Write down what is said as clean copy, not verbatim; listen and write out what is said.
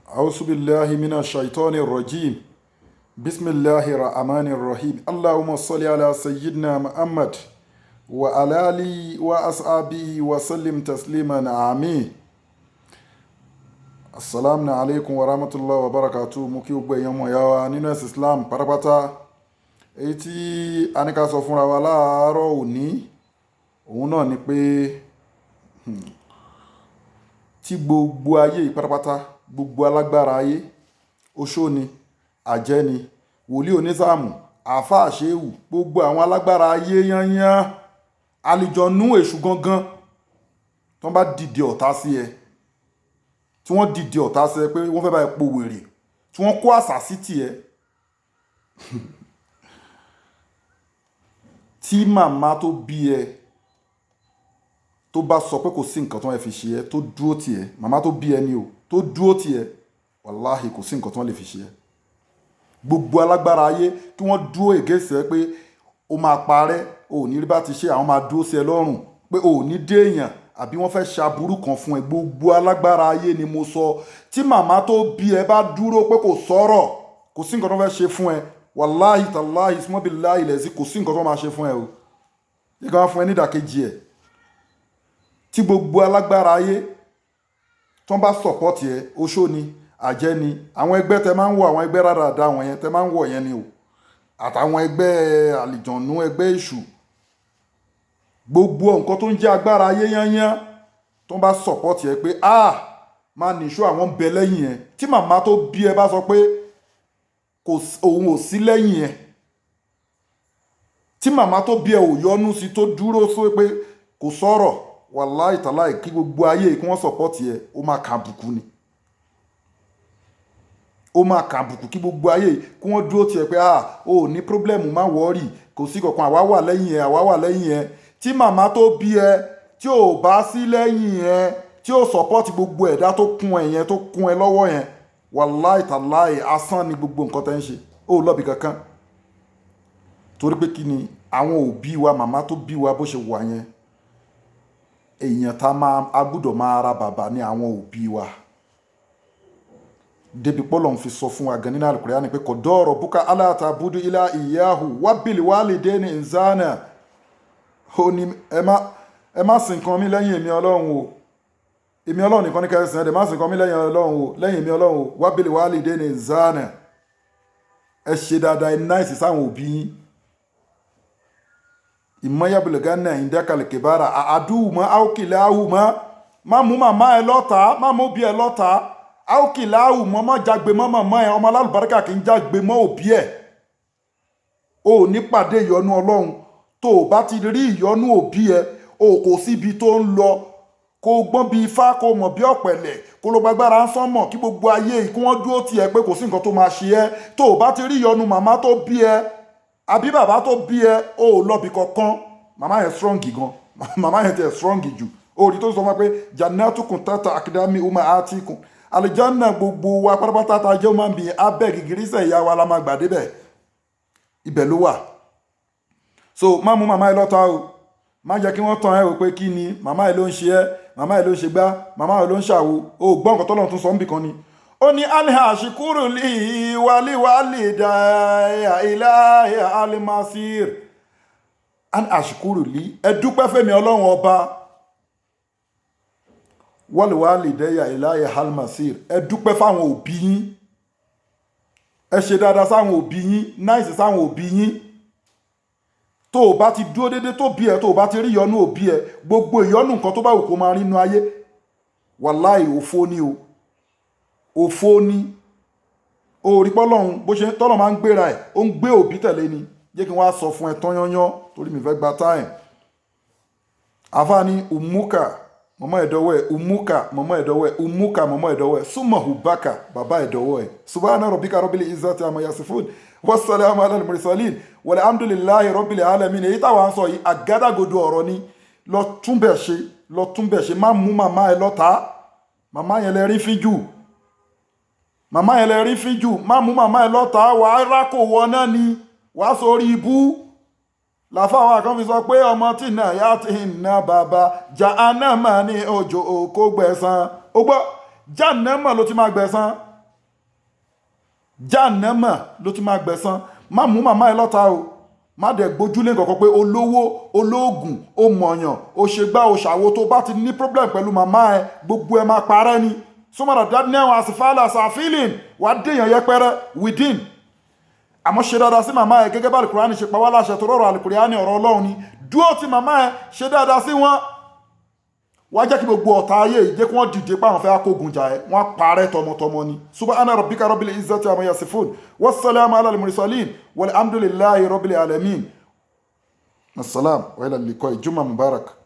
A'udhu billahi minash shaitani rajim. Bismillahi rahmani rahim. Allahumma salli ala sayyidina Muhammad wa ala alihi wa ashabihi wa sallim tasliman amin. Assalamu alaikum wa rahmatullahi wa barakatuh. Mo kí gbogbo èèyàn ọmọ ìyá wa nínú ẹ̀sìn Islam pátápátá. Èyí tí a ní ká sọ fúnra wa láàárọ̀ òní, òun náà ni pé tí gbogbo ayé yìí pátápátá, gbogbo alágbára ayé, oṣó ni, àjẹ́ ni, wòlíì onísáàmù, àáfàá ṣéwù, gbogbo àwọn alágbára ayé yányán, àlìjọ̀nú èṣù gangan, tí wọ́n bá dìde ọ̀tá sí ẹ, tí wọ́n dìde ọ̀tá sí ẹ pé wọ́n fẹ́ bá ẹ po wèrè, tí wọ́n kó àṣà sí tì ẹ. Tí màmá tó bí ẹ tó bá sọ pé kò sí nǹkan tó ń fi ṣe ẹ, tó dúró tì ẹ, màmá tó bí ẹ ni o, tó dúró tì ẹ, wàláhì kò sí nǹkan tó ń lè fi ṣe ẹ. Gbogbo alágbára ayé kí wọ́n dúró against ẹ pé o máa parẹ́, o ò ní rí bá ti ṣe, àwọn máa dúró sí ẹ lọ́rùn pé o ò ní dé èèyàn àbí wọ́n fẹ́ ṣaburú kan fún ẹ. Gbogbo alágbára ayé ni mo sọ, tí màmá tó bí ẹ bá dúró pé kò sọ̀rọ̀, kò sí nǹkan tó fẹ́ ṣe fún ẹ, wàláhì tàláhì sumọ́bìláhì lẹ́sí, kò sí nǹkan tó máa ṣe fún ẹ o. Yíká wá fún ẹ nídàkejì ẹ. Tí gbogbo alágbára ayé tó ń bá sọ̀pọ̀tì ẹ, oṣó ni, àjẹ́ ni, àwọn ẹgbẹ́ tẹ máa ń wọ, àwọn ẹgbẹ́ rádaràda àwọn yẹn tẹ máa ń wọ̀ yẹn ni o, àtàwọn ẹgbẹ́ àlìjọ̀nú, ẹgbẹ́ èṣù, gbogbo nǹkan tó ń jẹ́ agbára ayé yányán tó ń bá sọ̀pọ̀tì ẹ pé ah, máa nìṣó àwọn ń bẹ lẹ́yìn ẹ. Tí màmá tó bí ẹ bá sọ pé kò òun ò sí lẹ́yìn ẹ, tí màmá tó bí ẹ ò yọnu sí, tó dúró sọ pé kò sọ̀rọ̀, wàláì tàláì, kí gbogbo ayé kí wọ́n sọ̀pọ̀tì ẹ, ó máa kà àbùkù ni. Ó máa kà àbùkù kí gbogbo ayé kí wọ́n dúró tiẹ̀ pé ah, o ò ní problem, má worry, kò sí kankan, àwa wà lẹ́yìn ẹ, àwa wà lẹ́yìn ẹ. Tí màmá tó bí ẹ tí ò bá sí lẹ́yìn ẹ, tí ò sọ̀pọ̀tì gbogbo ẹ̀dá tó kún ẹ yẹn, tó kún ẹ lọ́wọ́ yẹn, wàláì tàláì, asán ni gbogbo nǹkan tẹ́ ń ṣe, ó lọ́bì kankan. Torí pé kí ni àwọn òbí wa, màmá tó bí wa bó ṣe wà yẹn, èèyàn tá máa a gbọ́dọ̀ máa ra bàbá ní àwọn òbí wa. Débi pọ́lọ̀ ń fi sọ fún wa gan nínú Al-Qur'ani pé qada rabbuka alla ta'budu illa iyyahu wa bil walidayni ihsana. Ó ní ẹ má sìn nǹkan mi lẹ́yìn èmi Ọlọ́run o. Èmi Ọlọ́run nìkan ní kẹsàn-án, ẹ má sìn nǹkan mi lẹ́yìn Ọlọ́run o, lẹ́yìn èmi Ọlọ́run o. Wa bil walidayni ihsana. Ẹ ṣe dáadáa, ẹ nice sáwọn òbí yín. Imma yablughanna indakal kibara ahaduhuma aw kilahuma. Má mú màmá ẹ lọ́tàá, má mú òbí ẹ lọ́tàá. Aw kilahuma, má jágbe mọ́ màmá ẹ, ọmọ alálùbáríkà kì í jágbe mọ́ òbí ẹ̀. O ò ní pàdé ìyọ́nú Ọlọ́run. Tó o bá ti rí ìyọ́nú òbí ẹ, o kò síbi tó ń lọ. Kó o gbọ́n bí ifá, kó o mọ̀ bí ọ̀pẹ̀lẹ̀, kó ló gbàgbára ń sánmọ̀, kí gbogbo ayé yìí kí wọ́n dúró tì ẹ́ pé kò sí nǹkan tó máa ṣe ẹ́. Tó o bá ti rí ìyọ́nú màmá tó bí ẹ àbí bàbá tó bí ẹ, o ò lọ́bi kankan. Màmá yẹn strong gan. Màmá yẹn tiẹ̀ strong jù. Orí tó sọ fún wa pé jannatukum tata akdami ummahatikum. Àlùjánnà gbogbo wa pátápátá ta jẹ́ human being, abẹ́ gìgírísẹ̀ ìyá wa la máa gbà débẹ̀. Ibẹ̀ ló wà. So má mú màmá ẹ lọ́tà o. Má jẹ́ kí wọ́n tàn ẹ́ o pé kí ni màmá ẹ ló ń ṣe ẹ́, màmá ẹ ló ń ṣe gbá, màmá ẹ ló ń ṣàwo. O gbọ́ nǹkan tọ́lọ́run tún sọ níbì kan ni. Ó ní anha ashkuru li wali walidaya ilahi alimasir. An ashkuru li, ẹ dúpẹ́ fẹ́mi Ọlọ́run ọba. Wali walidaya ilahi almasir. Ẹ dúpẹ́ fáwọn òbí yín. Ẹ ṣe dáadáa sáwọn òbí yín, nice sáwọn òbí yín. Tó o bá ti dúró déédéé tó bí ẹ, tó o bá ti rí ìyọ́nú òbí ẹ, gbogbo ìyọ́nú nǹkan tó bá wù kó máa rí inú ayé, wàláì òfo ni o. Òfo ni. O rí pọ́lọ́run bó ṣe tọ́lọ̀ máa ń gbéra ẹ̀, ó ń gbé òbí tẹ̀lé ni. Jẹ́ kí n wá sọ fún ẹ tán yányán torí mi fẹ́ gba time. Àfáà ní umuka, mọ̀mọ́ ẹ̀dọ́wọ́ ẹ̀, umuka, mọ̀mọ́ ẹ̀dọ́wọ́ ẹ̀, umuka, mọ̀mọ́ ẹ̀dọ́wọ́ ẹ̀, summa hubaka, bàbá ẹ̀dọ́wọ́ ẹ̀. Subhana rabbika rabbil izzati amma yasifun. Wassalamu ala al-mursalin. Walhamdulillahi rabbil alamin. Èyí táwa ń sọ yìí, àgádágodo ọ̀rọ̀ ni. Lọ túnbẹ̀ ṣe, lọ túnbẹ̀ ṣe, má mú màmá ẹ lọ́tàá. Màmá yẹn lẹ rí fíjù. Màmá yẹn lẹ rí fíjù. Má mú màmá ẹ lọ́tàá, wàá rákò wọ náà ni. Wàá sórí ibú. Làfáà kan fi sọ pé ọmọ tí náà yá ti ń ná bàbá, jahannama ní òjò kó gbẹ̀san. Ó gbọ́, jahannama ló ti máa gbẹ̀san. Jahannama ló ti máa gbẹ̀san. Má mú màmá ẹ lọ́ta o. Má dẹ̀ gbójúlé nǹkan pé olówó, olóògùn, ó mọ̀yàn, ó ṣègbà, ó ṣàwo. Tó bá ti ní problem pẹ̀lú màmá ẹ, gbogbo ẹ máa parẹ́ ni. Sọmọdà daniel asifala sàfílìn, wàá dèèyàn yẹpẹrẹ within. Àmọ́ ṣe dáadáa sí màmá ẹ gẹ́gẹ́ bá Alukurani ṣe pa wá láṣẹ, tó rọrọ̀ Alukurani, ọ̀rọ̀ Ọlọ́run ni. Dúró ti màmá ẹ, ṣe dáadáa sí wọn. Wá jẹ́ kí gbogbo ọ̀tá ayé yìí jẹ́ kí wọ́n dìde pé àwọn fẹ́ kógun jà ẹ́, wọ́n parẹ́ tọmọtọmọ ni. Subhana rabbika rabbil izzati amma yasifun, wassalamu ala al-mursalin, walhamdulillahi rabbil alamin. Assalam wa ila liqa. Juma mubarak.